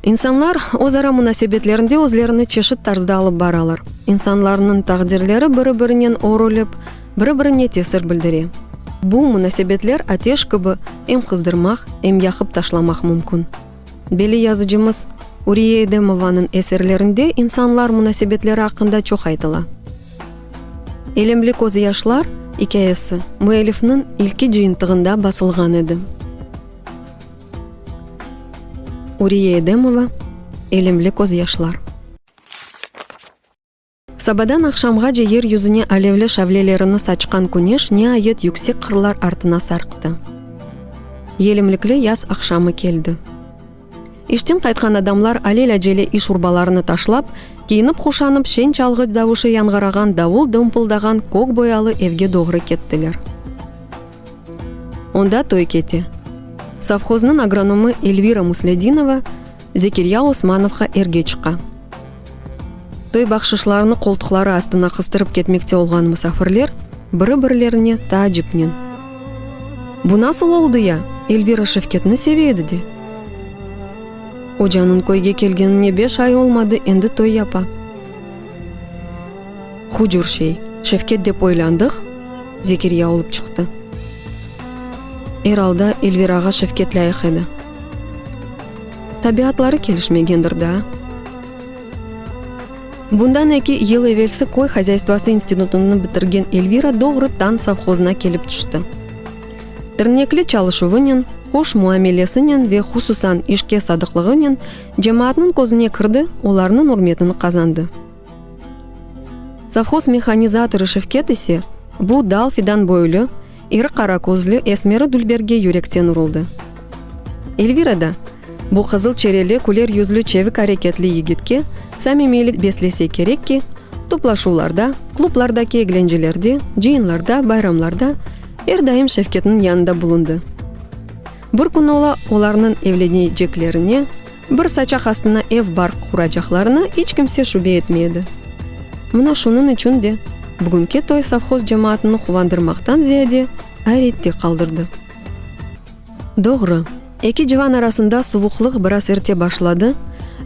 İnsanlar özara munasebetlerinde özlerini çeşit tarzda alıp baralar. İnsanlarnıñ taqdirleri biri-birinen örülip, biri-birine tesir bildire. Bu munasebetler ateş kibi em qızdırmaq, em yaqıp taşlamaq mümkün. Belli yazıcımız Uriye Edemovanıñ eserlerinde insanlar munasebetleri aqqında çoq aytıla. Elemli közyaşlar ikâyesi müellifniñ ilki cıyıntığında basılğan edi. Uriye Edemova, Elemli közyaşlar. Sabadan aqşamğace yer yüzüne alevli şavlelerini saçqan küneş niayet yüksek qırlar artına sarqtı. Yelimlikli yaz aqşamı keldi. İşten qaytqan adamlar alel-acele iş urbalarını taşlap, kiyinip-quşanıp şeñ çalğı davuşı yañğırağan davul dımpıldağan kök boyalı evge doğru kettiler. Onda toy kete. Sovhoznıñ agronomı Elvira Musledinova Zekirya Osmanovğa erge çıqa. Toy bahşışlarını qoltuqları astına qıstırıp ketmekte olğan musafirler biri-birlerine taacipnen, Bu nasıl oldı ya, Elvira Şevketni seve edi de? Ocanıñ köyge kelgenine beş ay olmadı, endi toy yapa. Hucur şey, Şevket dep oylandıq, Zekirya olıp çıqtı. Er alda Elvirağa Şevket lâyıq edi. Tabiatları kelişmegendir daa. Bundan eki yıl evelsi köy hazaystvası institutını bitirgen Elvira doğrudan sovhozına kelip tüşti. Tirnekli çalışuvınen, hoş muamelesinen ve hususan işke sadıqlığınen cemaatnıñ közüne kirdi, olarnıñ ürmetini qazandı. Sovhoz mehanizatorı Şevket ise bu dal fidan boylu, İri qara közlü esmeri dülberge yürekten uruldı. Elvira da, bu qızıl çereli, küler yüzlü, çevik areketli yigitke samimiylik beslese kerek ki, toplaşuvlarda, klublardaki eglencelerde, cıyınlarda, bayramlarda er daim Şevketniñ yanında bulundı. Bir kün ola olarnıñ evleneceklerine, bir saçaq astına ev-barq quracaqlarına iç kimse şübe etmey edi. Mına şunıñ içün de bugünki toy sovhoz cemaatını quvandırmaqtan ziyade ayrette qaldırdı. Doğru, eki civan arasında suvuqlıq biraz erte başladı,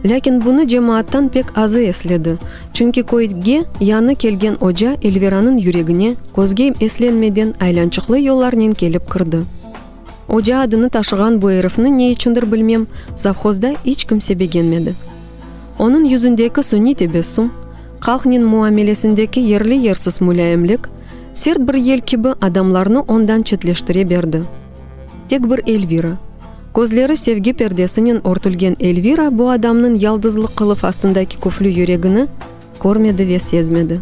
lâkin bunı cemaattan pek azı esledi, çünki köyge yañı kelgen oca Elviranıñ yüregine közge eslenmeden aylançıqlı yollarnen kelip kirdi. Oca adını taşığan bu erifni ne içündir bilmem, sovhozda iç kimse begenmedi. Onıñ yüzündeki suniy tebessüm, halqnen muamelesindeki yerli-yersiz mulâyimlik, sert bir yel kibi adamlarnı ondan çetleştire berdi. Tek bir Elvira, közleri sevgi perdesinen örtülgen Elvira bu adamnıñ yaldızlı qılıf astındaki küflü yüregini körmedi ve sezmedi.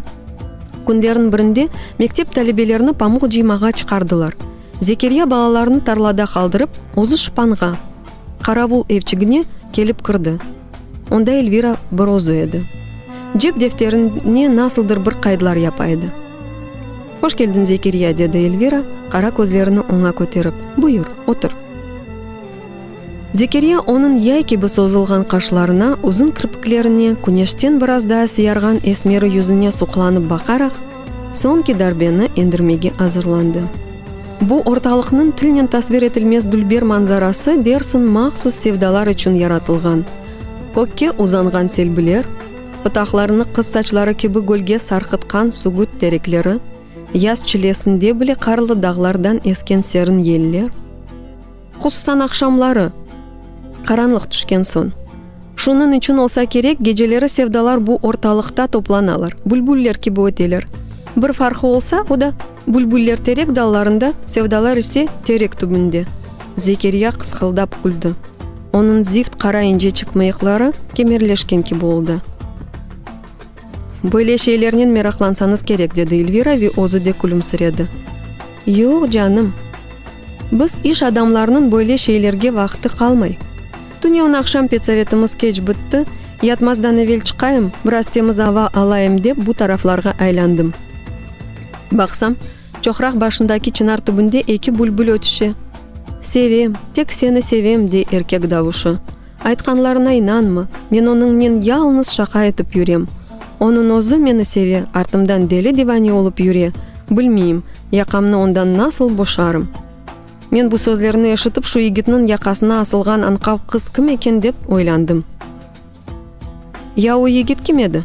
Künlerniñ birinde mektep talebelerini pamuq cıymağa çıqardılar. Zekerya balalarını tarlada qaldırıp, özü şıpanğa, qaravul evçigine, kelip kirdi. Onda Elvira bir özü edi. Cep defterine nasıldır bir qaydlar yapa edi. Hoş keldiñ, Zekerya, dedi Elvira, qara közlerini oña köterip. Buyur, otur. Zekerya onıñ yay kibi sozulğan qaşlarına, uzun kirpiklerine, küneşten biraz daa siyarğan esmeri yüzüne suqlanıp baqaraq, soñki darbeni endirmege azırlandı. Bu ortalıqnıñ tilnen tasvir etilmez dülber manzarası dersiñ mahsus sevdalar içün yaratılğan. Kökke uzanğan selbiler, pıtaqlarını qız saçları kibi gölge sarqıtqan sugüt terekleri, yaz çilesinde bile qarlı dağlardan esken serin yeller, Hususan aqşamları, qaranlıq tüşken soñ. Şunıñ içün olsa kerek, geceleri sevdalar bu ortalıqta toplanalar, bülbuller kibi öteler. Bir farqı olsa, o da, bülbuller terek dallarında, sevdalar ise terek tübünde. Zekeriya qısqıldap küldi. Onıñ zift qara inceçik mıyıqları kemerleşken kibi oldı. Böyle şeylernen meraqlansañız kerek, dedi Elvira ve özü de külümsiredi. Yoq, canım. Biz iş adamlarınıñ böyle şeylerge vaqtı qalmay. Tünevin aqşam pedsovetimiz keç bitti, yatmazdan evel çıqayım, biraz temiz ava alayım dep bu taraflarğa aylandım. Baqsam, çoqraq başındaki çınar tübünde eki bülbül ötüşe. Sevem, tek seni sevem, dey erkek davuşı. Aytqanlarına inanma, men onıñnen yalıñız şaqa etip yürem. Onıñ özü meni seve, artımdan deli-divane olıp yüre, bilmeyim, yaqamnı ondan nasıl boşarım. Men bu sözlerni eşitip, şu yigitniñ yaqasına asılğan añqav qız kim eken dep oylandım. Ya o yigit kim edi?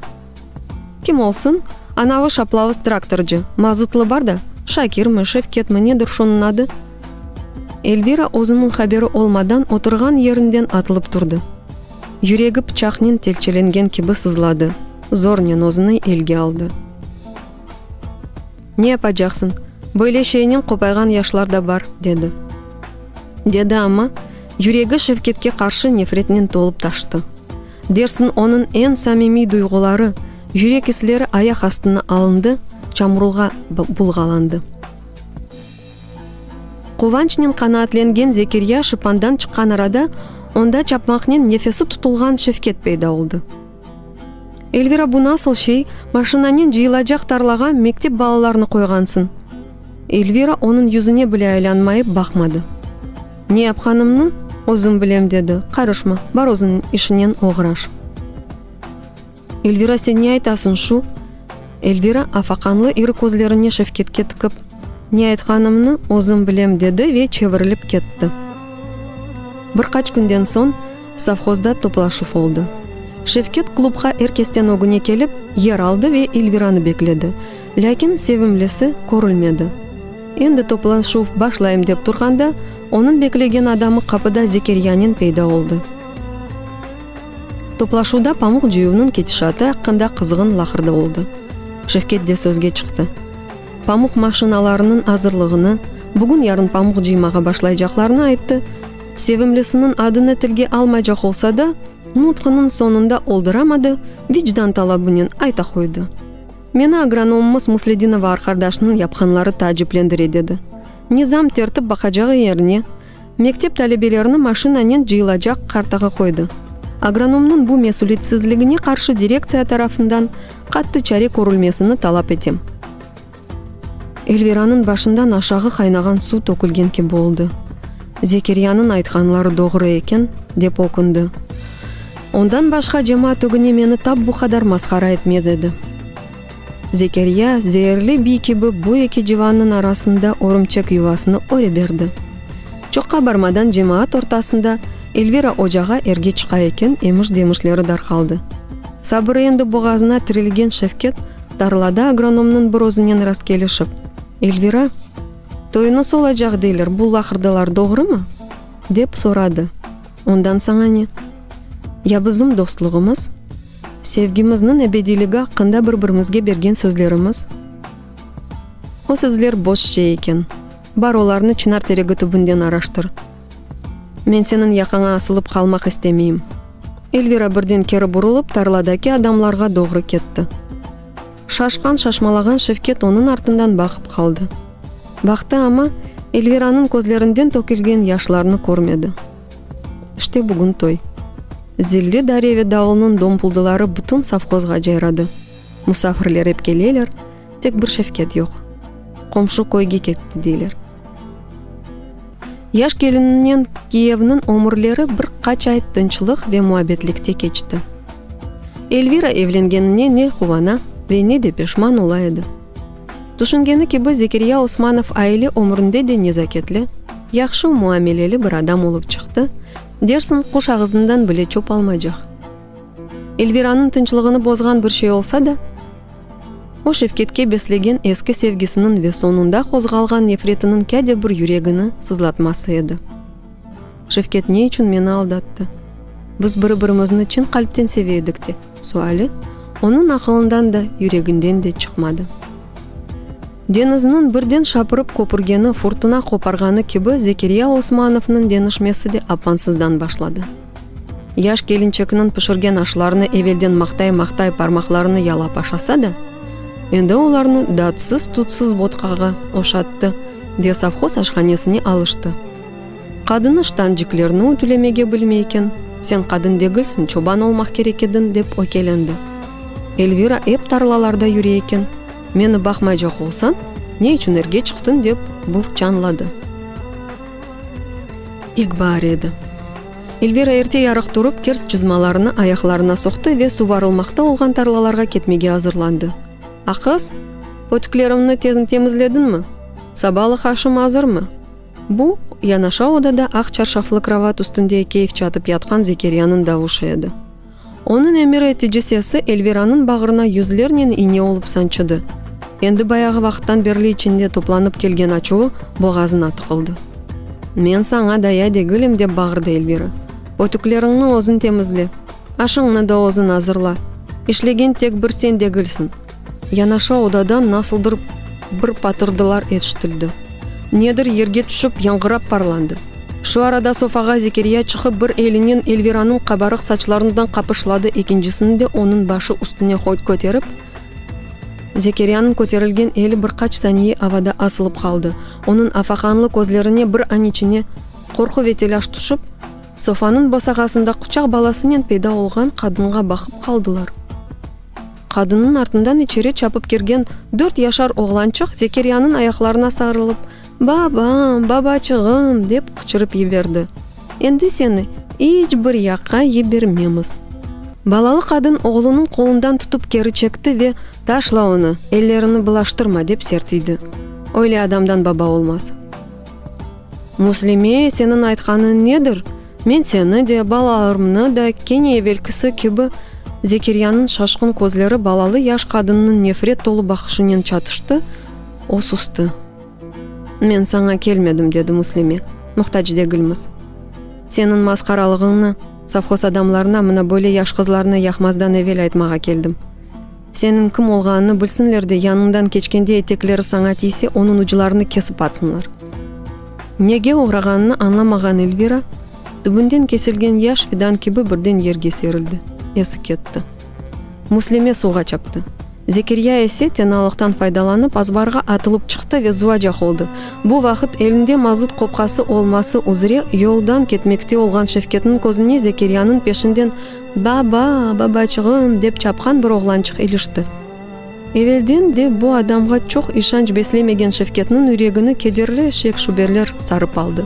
Kim olsun, anavı şaplavuz traktorcı, mazutlı bar da, Şakirmi, Şevketmi, nedir şunıñ adı? Elvira özüniñ haberi olmadan oturğan yerinden atılıp turdı. Yüregi pıçaqnen telçelengen kibi sızladı, zornen özüni elge aldı. Ne yapacaqsıñ, böyle şeynen qopayğan yaşlar da bar, dedi. Dedi amma, yüregi Şevketke qarşı nefretnen tolıp taştı. Dersiñ onıñ eñ samimiy duyğuları, yürek isleri ayaq astına alındı, çamurlğa bulğalandı. Quvançnen qanaatlengen Zekirya şıpandan çıqqan arada, onda çapmaqnen nefesi tutulğan Şevket peyda oldı. Elvira, bu nasıl şey, maşinanen cıyılacaq tarlağa mektep balalarını qoyğansıñ? Elvira onıñ yüzüne bile aylanmayıp baqmadı. Ne yapqanımnı özüm bilem, dedi, qarışma, bar özüñ işinen oğraş. Elvira, sen ne aytasıñ şu? Elvira afaqanlı iri közlerini Şevketke tikip, Ne aytqanımnı özüm bilem, dedi ve çevirilip ketti. Bir qaç künden soñ sovhozda toplaşuv oldı. Şevket klubqa er kesten ögüne kelip, yer aldı ve Elviranı bekledi. Lâkin sevimlisi körülmedi. Endi toplaşuv başlayım dep turğanda, onıñ beklegen adamı qapıda Zekeryanen peyda oldı. Toplaşuvda pamuq cıyuvnıñ ketişatı aqqında qızğın laqırdı oldı. Şevket de sözge çıqtı. Pamuq maşinalarınıñ azırlığını, bugün-yarın pamuq cıymağa başlaycaqlarını ayttı, sevimlisiniñ adını tilge almaycaq olsa da, nutqınıñ soñunda olduramadı, vicdan talabınen ayta qoydı. Meni agronomımız Musledinova arqardaşnıñ yapqanları taaciplendire, dedi. Nizam-tertip baqacağı yerine, mektep talebelerini maşinanen cıyılacaq kartağa qoydı. Agronomnıñ bu mesüliyetsizligine qarşı direktsiya tarafından qattı çare körülmesini talap etem. Elviranıñ başından aşağı qaynağan suv tökülgen kibi oldı. Zekeryanıñ aytqanları doğru eken, dep ökündi. Ondan başqa cemaat ögüne meni tap bu qadar masqara etmez edi. Zekerya, zeerli biy kibi bu eki civannıñ arasında örümçek yuvasını öre berdi. Çoqqa barmadan cemaat ortasında Elvira ocağa erge çıqa eken emiş-demişleri darqaldı. Sabırı endi boğazına tirilgen Şevket tarlada agronomnıñ bir özünen rastkelişip, Elvira, toyuñız olacaq deyler, bu laqırdılar doğrumı? dep soradı. Ondan saña ne? Ya bizim dostluğımız? Sevgimizniñ ebediyligi aqqında bir-birimizge bergen sözlerimiz? O sözler boş şey eken. Bar olarnı çınar teregi tübünden araştır. Men seniñ yaqaña asılıp qalmaq istemeyim. Elvira birden keri burulıp, tarladaki adamlarğa doğru ketti. Şaşqan, şaşmalağan Şevket onıñ artından baqıp qaldı. Baqtı amma, Elviranıñ közlerinden tökülgen yaşlarnı körmedi. İşte bugün toy. Zilli dare ve davulnıñ dompuldıları bütün sovhozğa cayradı. Musafirler ep keleler, tek bir Şevket yoq. Qomşu köyge ketti, deyler. Yaş kelinnen kiyevniñ ömürleri bir qaç ay tınçlıq ve muabbetlikte keçti. Elvira evlengenine ne quvana ve ne de peşman ola edi. Tüşüngeni kibi, Zekirya Osmanov aile ömründe de nezaketli, yahşı muameleli bir adam olıp çıqtı, dersiñ quş ağızından bile çöp almaycaq. Elviranıñ tınçlığını bozğan bir şey olsa da, o Şevketke beslegen eski sevgisiniñ ve soñunda qozğalğan nefretiniñ kâde bir yüregini sızlatması edi. Şevket ne içün meni aldattı? Biz biri-birimizni çın qalpten seve edik de? suali onıñ aqılından da, yüreginden de çıqmadı. Deñizniñ birden şapırıp köpürgeni, furtuna qoparğanı kibi Zekirya Osmanovnıñ deñişmesi de apansızdan başladı. Yaş kelinçekniñ pişirgen aşlarını evelden maqtay-maqtay parmaqlarını yalap aşasa da, endi olarnı datsız-tutsız botqağa oşattı ve sovhoz aşhanesine alıştı. Qadını ştanciklerni ütülemege bilmey eken, sen qadın degilsiñ, çoban olmaq kerek ediñ, dep ökelendi. Elvira ep tarlalarda yüre eken, meni baqmaycaq olsañ, ne içün erge çıqtıñ, dep burçanladı. İlk baar edi. Elvira erte yarıq turıp, kers çızmalarını ayaqlarına soqtı ve suvarılmaqta olğan tarlalarğa ketmege azırlandı. Aqız, pötüklerimni temizlediñmi? Sabalıq aşım azırmı? Bu, yanaşa odada aq çarşaflı krovat üstünde keyf çatıp yatqan Zekeryanıñ davuşı edi. Onıñ emir etici sesi Elviranıñ bağrına yüzlernen iñe olıp sançıdı. Endi bayağı vaqıttan berli içinde toplanıp kelgen açuvı boğazına tıqıldı. Men saña daya degilim, dep bağırdı Elvira. Ötükleriñni özüñ temizle, aşıñnı da özüñ azırla. İşlegen tek bir sen degilsiñ. Yanaşa odadan nasıldır bir patırdılar eşitildi. Nedir yerge tüşip, yañğırap parlandı. Şu arada sofağa Zekeriya çıqıp, bir elinen Elviranıñ qabarıq saçlarından qapışladı, ekincisini de onıñ başı üstüne köterip, Zekeriyanıñ köterilgen eli bir qaç saniye avada asılıp qaldı. Onıñ afaqanlı közlerine bir an içine qorqu ve telâş tüşip, sofanıñ bosağasında quçaq balasınen peyda olğan qadınğa baqıp qaldılar. Qadınnıñ artından içeri çapıp kirgen dört yaşar oğlançıq Zekeriyanıñ ayaqlarına sarılıp, Babam, babaçığım! dep qıçırıp yiberdi. Endi seni iç bir yaqqa yibermemiz. Balalı qadın oğlunıñ qolundan tutıp keri çekti ve, Taşla onı, ellerini bılaştırma, dep sertiydi. Öyle adamdan baba olmaz. Muslime, seniñ aytqanıñ nedir? Men seni de, balalarımnı da kene evelkisi kibi Zekiryanıñ şaşqın közleri balalı yaş qadınnıñ nefret tolu baqışınen çatıştı, o sustı. Men saña kelmedim, dedi Muslime, muhtac degilmiz. Seniñ masqaralığıñnı sovhoz adamlarına mına böyle yaş qızlarnı yaqmazdan evel aytmağa keldim. Seniñ kim olğanını bilsinler de, yanıñdan keçkende etekleri saña tiyse, onıñ uclarını kesip atsınlar. Nege oğrağanını añlamağan Elvira, tübünden kesilgen yaş fidan kibi birden yerge serildi, esi ketti. Muslime suvğa çaptı. Zekirya ise, tenalıqtan faydalanıp, azbarğa atılıp çıqtı ve zuacaq oldı. Bu vaqıt elinde mazut qopqası olması üzre yoldan ketmekte olğan Şevketniñ közüne Zekiryanıñ peşinden Ba-ba, babaçığım, dep çapqan bir oğlançıq ilişti. Evelden de bu adamğa çoq işanç beslemegen Şevketniñ yüregini kederli şek-şübeler sarıp aldı.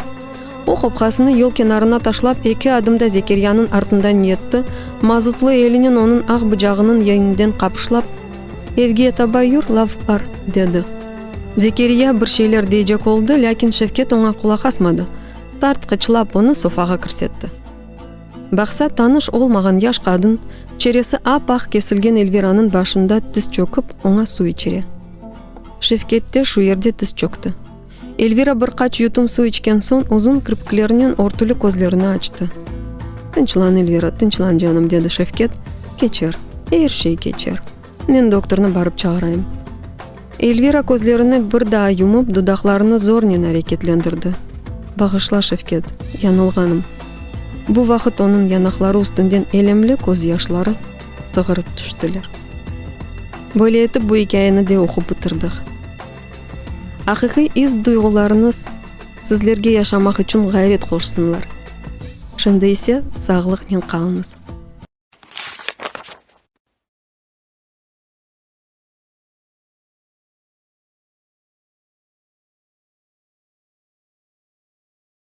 O, qopqasını yol kenarına taşlap, eki adımda Zekeryanıñ artından yetti, mazutlı elinen onıñ aq bıcağınıñ yeninden qapışlap, Evge taba yür, laf bar, dedi. Zekerya bir şeyler deycek oldı, lâkin Şevket oña qulaq asmadı, tartqıçlap onı sofağa kirsetti. Baqsa, tanış olmağan yaş qadın, çeresi ap-aq kesilgen Elviranıñ başında tiz çökip, oña suv içire. Şevket te şu yerde tiz çökti. Elvira bir qaç yutum suv içken soñ, uzun kirpiklerinen örtüli közlerini açtı. Tınçlan, Elvira, tınçlan, canım, dedi Şevket, keçer, er şey keçer. Men doktornı barıp çağırayım. Elvira közlerini bir daa yumıp, dudaqlarını zornen areketlendirdi. Bağışla, Şevket, yañılğanım. Bu vaqıt onıñ yanaqları üstünden elemli közyaşları tığırıp tüştiler. Böyle etip bu ikâyeni de oqup bitirdik. Aqiqiy is-duyğularıñız sizlerge yaşamaq içün ğayret qoşsunlar. Şimdi ise sağlıqnen qalıñız.